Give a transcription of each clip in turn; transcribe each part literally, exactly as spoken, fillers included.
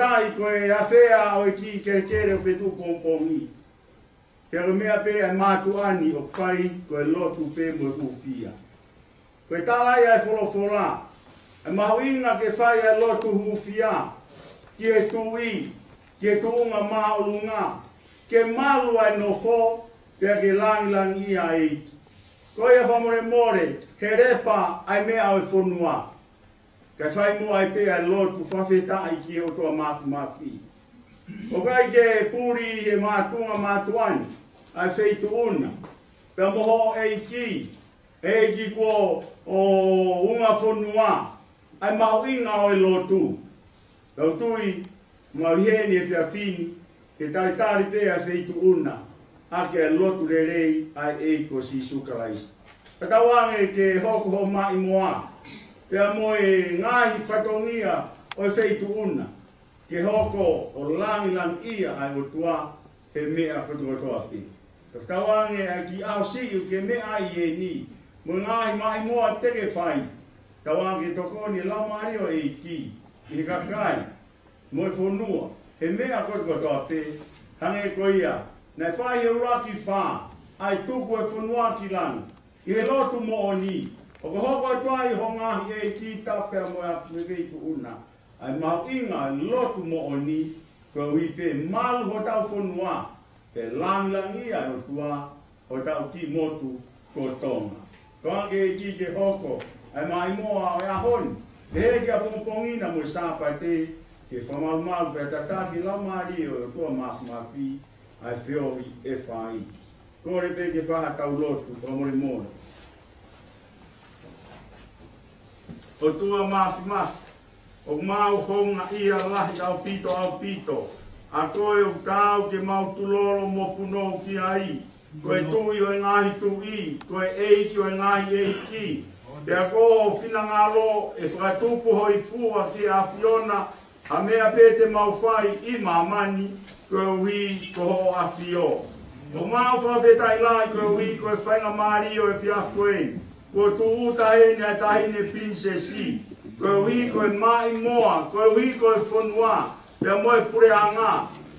ʻAi ko e afea ʻo e kiʻi kelekele ʻo fetuʻu pongipongi. Pea ko e meʻa pē ʻa e mātuʻa ni ʻoku fai ko e lotu pē mo e hūfia. Ko e tala ia ʻa e folofola, ʻa e mahuʻinga ke fai ʻa e lotu hūfia ki he tuʻi, ki he tuʻunga māʻolunga, ke malu ʻa e nofo, pea ke langilangiʻia ʻa e ʻEiki. Ko ia fakamolemole, he lepa ʻa e meʻa ʻo e fonua. Kae fai muʻa ai pē ʻa e lotu fakafetaʻi ki he ʻOtua Māfimafi. ʻOku ʻikai ke puli he mātuʻa mātuʻa ni ʻa e feituʻu na, pea mo hoʻo ʻeiki, ʻeiki ko ʻUngafonua, ʻa e mahuʻinga ʻo e lotu. Tau tui, mau ʻi heni he efiafi ni, ke talitali pē ʻa e feituʻu na, ʻaki ʻa e lotu lelei ʻa e ʻEiki ko Sīsū Kalaisi. Ka tauange ke hoko hoʻo maʻimoa, pea mo e ngaahi fatongia ʻo e feituʻu na, ke hoko ʻo langilangiʻia ʻa e ʻOtua he meʻa kotokotoa pē. Ka tauange ʻa e kiʻi ʻaho siʻi ʻoku ke meʻa ai ʻeni, mo e ngaahi maʻimoa te ke fai, tauange ke tokoni e Laumālie ʻo e ʻEiki, ʻi he kakai, mo e fonua, he meʻa kotokotoa pē, hangē ko ia naʻe fai he ʻuluaki fā, ʻa e tuku e fonua ki langi, ʻi he lotu moʻoni, ʻoku hoko atu ai ho ngaahi ʻeiki tapu pea mo e ʻapi mo e feituʻu na, ʻa e mahuʻinga ʻa e lotu moʻoni, koeʻuhi pē malu hotau fonua, pea langilangiʻia ʻa e ʻOtua, hotau kiʻi motu ko Tonga. Tauange ʻEiki ke hoko ʻa e maʻimoa ʻo e ʻaho ni, pehē ki he ʻapongipongi na mo e Sāpate, ke fakamalumalu pea tataki e Laumālie ʻo e ʻOtua Māfimafi ʻa e feohi ʻe fai. Kole pē ke fai haʻatau lotu fakamolemole. ʻOtua Māfimafi, ʻoku mau houngaʻia lahi ʻaupito ʻaupito ʻa koe ʻoku taau ke mau tulolo mo punou ki ai, ko e Tuʻi ʻo e ngaahi tuʻi, ko e ʻEiki ʻo e ngaahi ʻeiki. Pea ko ho finangalo ʻe fakatupu hōifua ki he ʻAfiona, ʻa e meʻa pē te mau fai ʻi māmani, koeʻuhi ko hoʻo ʻafio. ʻOku mau fakafetaʻi lahi koeʻuhi ko e faingamālie ʻo e efiafi ko eni, kuo tūʻuta heni ʻa e Taʻahine Pilinisesi, koeʻuhi ko e maʻimoa, koeʻuhi ko e fonua, pea mo e puleʻanga.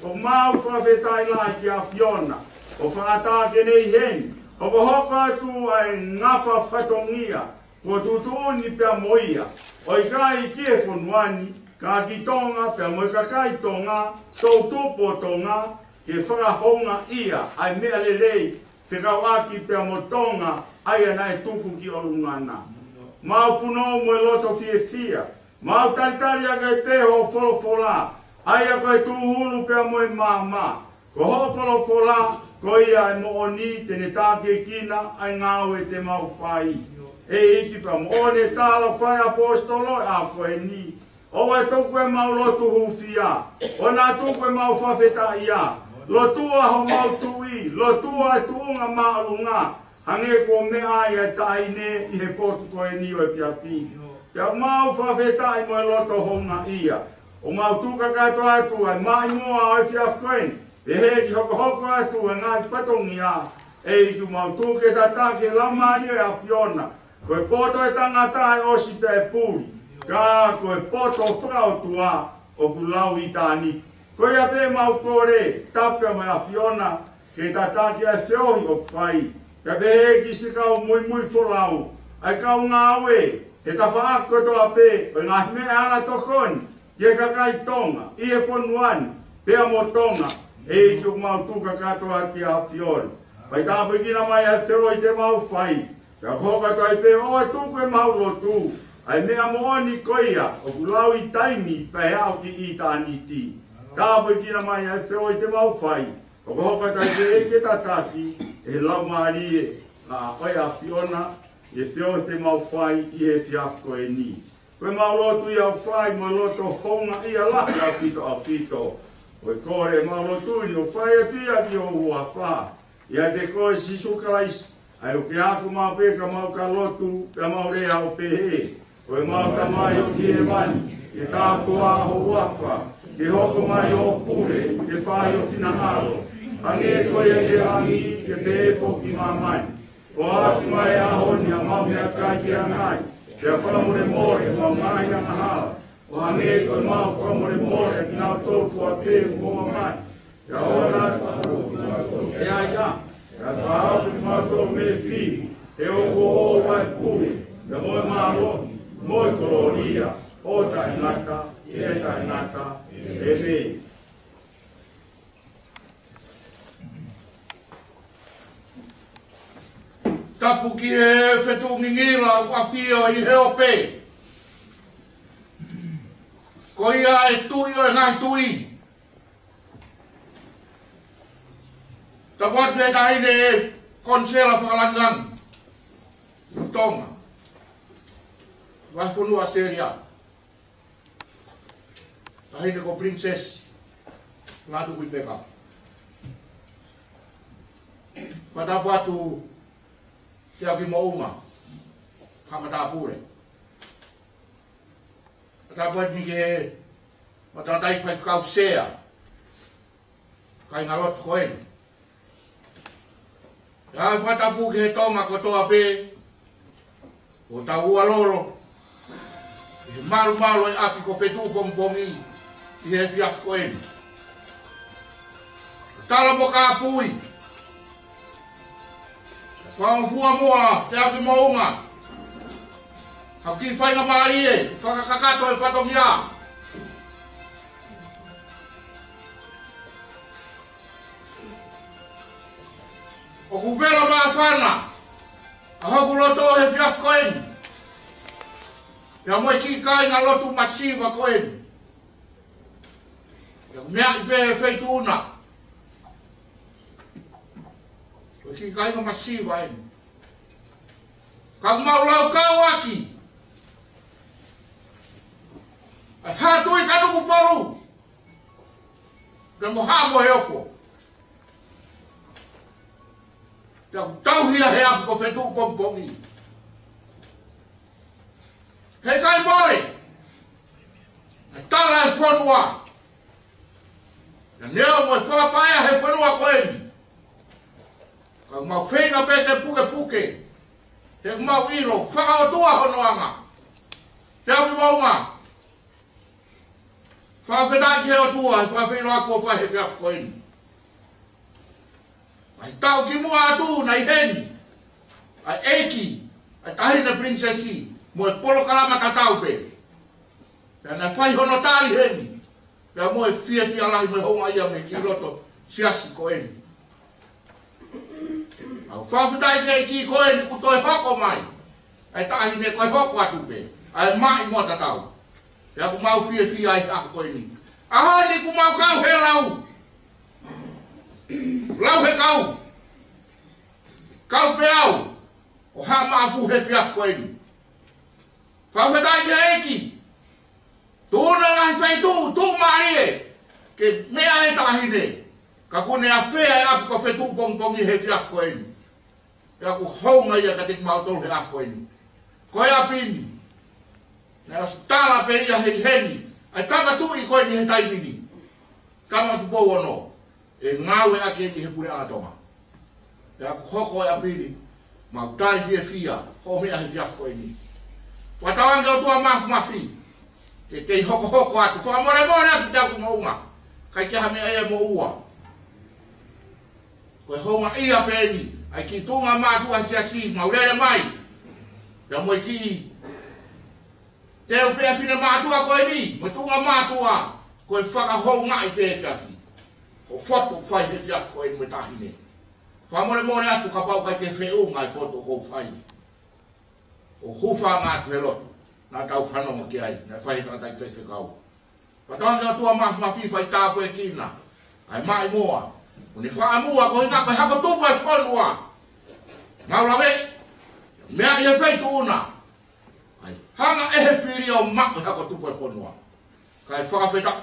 ʻOku mau fakafetaʻi lahi ki he ʻAfiona, ʻo fakaʻatā ke ne ʻi heni, ʻo hokohoko atu ʻa e ngafa fatongia kuo tuʻutuʻuni pea mo ia, ʻo ʻikai ki he fonua ni, ka ki Tonga, pea mo e kakai Tonga, toʻutupu ʻo Tonga, ke fakahoungaʻia ʻa e meʻa lelei, fekauʻaki pea mo Tonga, ʻa ia naʻe tuku ki ʻolunga na. Mau punou mo e loto fiefia, mau talitali ʻaki pē hoʻo folofola, ʻa ia ko e tūhulu pea mo e maama. Ko hoʻo folofola, ko ia ʻa e moʻoni te ne tākiekina ʻa e ngāue te mau fai. ʻEiki pea mo ʻene tala fai ʻaposetolo ʻa ko eni. ʻOua ʻe tuku ʻemau lotu hūfia, ʻoua naʻa tuku ʻemau fakafetaʻia. Lotua homau tuʻi, lotua e tuʻunga māʻolunga, hangē ko e meʻa ʻa e taʻahine ʻi he potu ko eni ʻo e efiafi. Pea mau fakafetaʻi mo e loto houngaʻia. ʻOku mau tuku kakato atu ʻa e maʻimoa ʻo e efiafi ko eni, pehē ki he hokohoko atu ʻa e ngaahi fatongia, ʻEiki ʻoku mau tuku ke tataki e Laumālie ʻo e ʻAfiona. Ko e poto ʻo e tangata ʻe ʻosi pea ʻe puli, ka ko e poto fakaʻotua ʻoku lau ʻitāniti. Ko ia pē mau kole, tapu pea mo e ʻAfiona, ke tataki ʻa e feohi ʻoku fai. Pea pehē ki siʻi kau muimui folau, ʻa e kau ngāue he tafaʻaki kotoa pē, ʻo e ngaahi meʻa ʻa e tokoni ki he kakai Tonga, ʻi he fonua ni, pea mo Tonga, ʻEiki ʻoku mau tuku kakato atu ki he ʻAfiona. Fai tāpuekina mai ʻa e feohi te mau fai, pea hokohoko atu ai pē ʻo tuku ʻemau lotu, ʻa e meʻa moʻoni ko ia, ʻoku lau ʻi taimi pea ʻe aʻu ki ʻitāniti. Tāpuekina mai ʻa e feohi te mau fai, ʻo hokohoko atu ai pē ke tataki ʻe he Laumālie ʻo e ʻAfiona ʻa e feohi te mau fai ʻi he efiafi ko eni. Ko ʻemau lotu ia ʻoku fai mo e loto houngaʻia lahi ʻaupito ʻaupito. ʻOku kole ʻemau lotu ni ʻo fai atu ia ki ho huafa. ʻIate koe Sīsū Kalaisi, ʻa ia ʻoku ke ako maʻu pē ka mau ka lotu, pea mau lea ʻo pehē: Ko ʻemau Tamai ʻoku ʻi hēvani, ke tāpuhā ho huafa, ke hoko mai hoʻo pule, ke fai ho finangalo, hangē ko ia ʻi he langi, ke pehē foki ʻi māmani. Foaki mai he ʻaho ni haʻamau meʻakai ke angai, pea fakamolemole ʻemau ngaahi angahala, ʻo hangē ko ʻemau fakamolemole ʻa kinautolu ʻOtua pē mo mamahi, ʻa ia ʻoku ne fakaʻofoʻofa kimautolu mei he fili, ʻa ia ʻoku ʻoʻou ʻa e pule, pea mo e mālohi, mo e kolōlia, ʻo taʻengata, ʻe taʻengata, ʻēmeni. Tapu ki he fetuʻu ngingila ʻoku ʻafio ʻi he ope. Ko ia ʻa e Tuʻi ʻo e ngaahi tuʻi. Tapu atu ki he taʻahine konisela fakalangilangi ʻi Tonga, vahefonua ʻAositelēlia. Taʻahine ko Princess Lātūfuipeka. Fakatapu atu ki he ʻEiki Moʻunga, Haʻa Matāpule. Fakatapu atu ni ki he matātahi faifekau sea, kāingalotu ko eni. ʻA e fakatapu ki he Tonga kotoa pē, ʻoku tau ʻalu ʻi he malumalu ʻo e ʻapi ko Fetuʻu pongipongi ʻi he efiafi ko eni. Tala mo kāpui. Fakaʻofoʻofa muʻa ki he ʻEiki Moʻunga. Haʻu ki he faingamālie, fakakakato e fatongia. ʻOku vela māfana ʻa hoku loto he efiafi ko eni, pea mo e kiʻi kāingalotu masiva ko eni. Pea ʻoku meaʻi pē he feituʻu na ko e kiʻi kāinga masiva eni. Ka ʻoku mau laukau ʻaki ʻa e Haʻa Tuʻi Kanokupolu, pea mo Haʻa Moheofo. Pea ʻoku tauhi ia he ʻapi ko Fetuʻu pongipongi. He ʻikai mole ʻa e tala e fonua, ʻa e neongo e fakapaʻea he fonua ko eni. Ka ʻoku mau feinga pē ke pukepuke, he ʻoku mau ʻilo fakaʻotua hono anga. Pea ʻoku mau ngā fakafetaʻi ki he ʻOtua he fakafeʻiloaki kuo fai he efiafi ko eni. ʻA e taʻu kimuʻa atu naʻe ʻi heni ʻa e ʻEiki, ʻa e Taʻahine Pilinisesi, mo e polokalama tatau pē. Pea naʻe fai hono tali heni, pea mo e fiefia lahi mo e houngaʻia mei he kiʻi loto siasi ko eni. ʻOku fakafetaʻi ki he ʻEiki ko eni kuo toe hoko mai ʻa e Taʻahine, ko e hoko atu pē ʻa e maʻimoa tatau. Pea ʻoku mau fiefia ai he ʻaho ko eni. ʻAho ni ʻoku mau kau he lau, lau he kau, kau pē au ʻo Haʻa Maʻafu he efiafi ko eni. Fakafetaʻi ki he ʻEiki. Tuʻu na ngaahi feituʻu, tuʻumālie ke meʻa e Taʻahine. Ka kuo ne afea e ʻapi ko Fetuʻu pongipongi he efiafi ko eni. Pea ʻoku houngaʻia kiate kimautolu he ʻaho ko eni. Ko e ʻapi ni, naʻe ʻosi tala pē ia heni heni ʻa e tama tuʻi ko eni he taimi ni. Tama Tupou Ono, ʻe ngāueʻaki eni he Puleʻanga Tonga. Pea ʻoku hoko e ʻapi ni, mau tali fiefia hoʻo meʻa he efiafi ko eni. Fakatauange ʻOtua Māfimafi ke kei hokohoko atu, fakamolemole atu ki he ʻEiki Moʻunga. ʻIkai ke ʻi ai ha meʻa ia ʻe moʻua. Ko e houngaʻia pē eni ʻa e kiʻi tuʻunga mātuʻa siasi mau lele mai, pea mo e kiʻi teu pē ʻa e finemātuʻa ko eni mo e tuʻunga mātuʻa, ko e fakahoungaʻi pē efiafi. Ko e fotu ʻoku fai he efiafi ko eni mo e Taʻahine. Fakamolemole atu kapau ʻikai ke feʻunga e fotu ʻoku ou fai, ʻo hūfanga atu he lotu naʻa tau fanongo ki ai naʻe fai he tangataʻeiki faifekau. Fakatauange ʻOtua Māfimafi, fai tāpuekina ʻa e maʻimoa kuo ne fakaʻamua koeʻuhi ko e hako tupu e fonua. Mau lave, meʻa ʻi he feituʻu na, ʻa e hanga ʻe he fili ʻo maʻu e hako tupu e fonua. Kae fakafetaʻi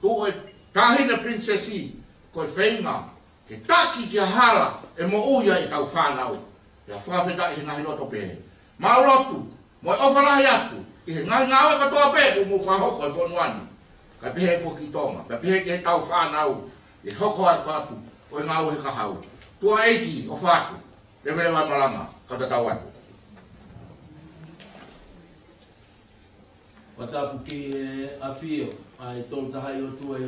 tuʻu e Taʻahine Pilinisesi, ko e feinga ke taki ki ha hala ʻe moʻui ai ʻetau fānau. Pea fakafetaʻi he ngaahi loto pehē. Mau lotu mo e ʻofa lahi atu ʻi he ngaahi ngāue kotoa pē kuo mou fakahoko he fonua ni. Kae pehē foki Tonga, kae pehē ki heʻetau fānau, ʻe hoko atu atu ko e ngāue he kahaʻu. Tuʻa ʻEiki, ʻofa atu, leveleva e malanga, kau tatau atu. Fakatapu ki he ʻAfio. ʻa e Tolu Tahaʻi ʻOtua ʻi ho